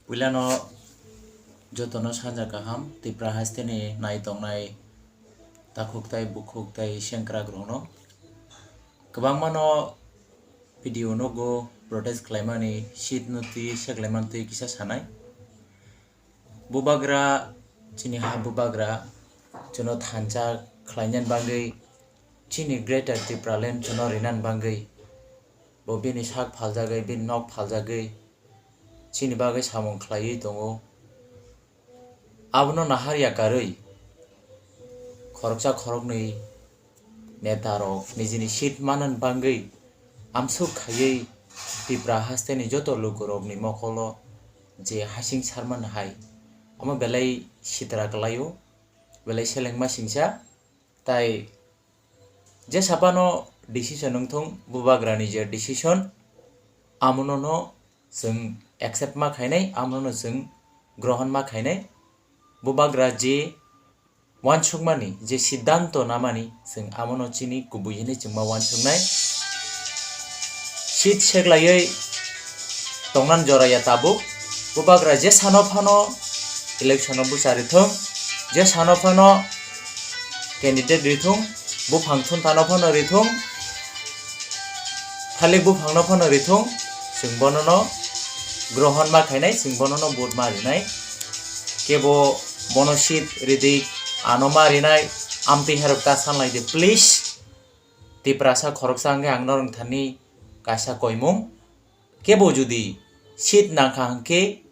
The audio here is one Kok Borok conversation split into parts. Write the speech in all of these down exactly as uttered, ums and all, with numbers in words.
Puilano jotono sanja kaham, Tipra hasteni nai tongnai takhuk tai bukhuk tai sengkrak rokno. Kwbangma no video nogo protest khlaimani, seat no twi seklaimani twi kisa sanai. Bubagra, chini ha bubagra, chwngno thansa khlainani bagwi, chini Greater Tipraland chwngno rinani bagwi, bo bini sak phaljagwi, bini nok phaljagwi, chini bagwi samung khlaiwi tongo. Abono nahar yakarwi khoroksa khoroknwi netarok nijini seat manani bagwi amsuk khaiwi Tipra hasteni joto lukurokni mokolo je hasing sarmani hai, omo belai sitra kwlaio, belai selengma singsa. Tai jesa phano decision wngthung, bubagrani je decision, amono no chwng accept ma khainai, amono no chwng grohon ma khainai. Bubagra je uansukmani, je siddhanto namani, chwng amono chini kubui hinwi chwngma uansuknai. Seat seklaiwi tongnan joraya tabuk. Bubagra je sano phano election o bwsa rithung, je sano phano candidate rithung, buphang thunthano phano rithung, thalik buphangno phano rithung, chwng bonono grohon ma khainai, chwng bonono vote ma rinai. Kebo bono seat ridi, ano ma rinai, amtwi herok ta sanlai di, please. Tiprasa khoroksa hwnkhe ang norok thani kaisa koimung. Kebo jodi seat nangkha hwnkhe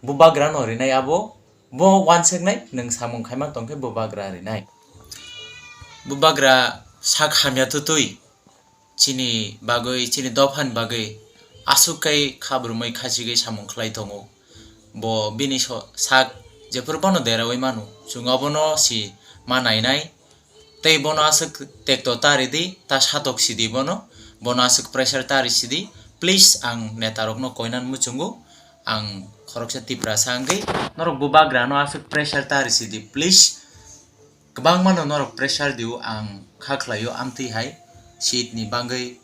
bubagrano rinai abo, bo uansuknai, nwng samung khaima tongkhe bubagra rinai. Bubagra sak hamya twtwi chini bagwi, chini dophani bagwi aswk kai khabrumwi khachigwi samung khlai tongo. Bo bini so-, sak jephuru bono deraui mano, chwng obono si ma nainai. Tei bono aswk tekto ta ridi, ta satok sidi bono, bono aswk pressure ta risidi. Please, ang netarokno koinan muchungo, ang khoroksa Tiprasa wngwi norok bubagrano aswk pressure ta risidi, please. Kwbangmano norok pressure dio, ang kha khlaio amtwi hai seat ni bagwi.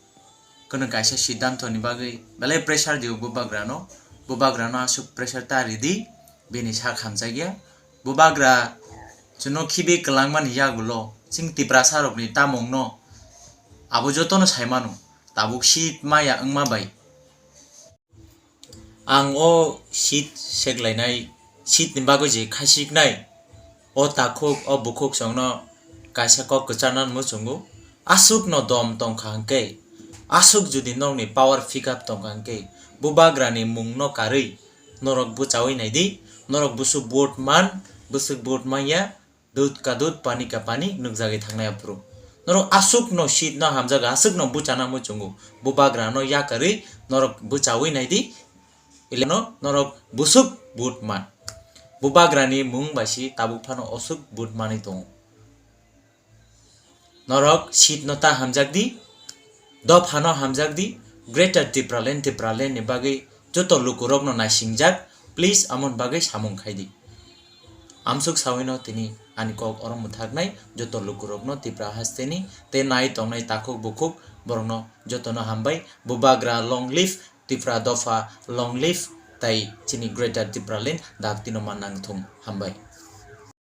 Kunu kaisa siddhanto ni bagwi belai pressure dio bubagrano, bubagrano aswk pressure ta ridi, bini sak hamjakya. Bubagra chwngno khibi kwlangmani yagulo chwng Tiprasa rokni tamungno abo jotono saimano, tabuk seat maya wngma bai. Ang o seat seklainai, seat ni bagwi je khachiknai, o takhuk, o bukhuk chwngno kaisa kok kwcharna muchungo. Aswkno dom tongkha hwnkhe, aswk jodi nokni power pick up tongkha hwnkhe, bubagrani mungno karwi norok bwchaui naidi, norok bwswk vote man, bwswk vote manya, dud ka dud, pani ka pani nukjagwi thangnai aphuru. Norok aswkno seat no hamjago, aswkno bwchana muchungo. Bubagrano yakarwi norok bwchaui naidi, ileno norok bwswk vote man. Bubagrani mung bai si tabuk phano aswk vote manwi tongo. Norok seat no ta hamjakdi, dophano hamjakdi, Greater Tipraland, Tipraland ni bagwi joto lukurokno naisingjak, please, amoni bagwi samung khaidi. Amsuk sawino tini ani kok oro mwthaknai joto lukurokno Tipra hasteni tei nai tongnai takhuk bukhuk borokno jotono hambai. Bubagra long live, Tipra dopha long live, tai chini Greater Tipraland daktino mannang thung. Hambai.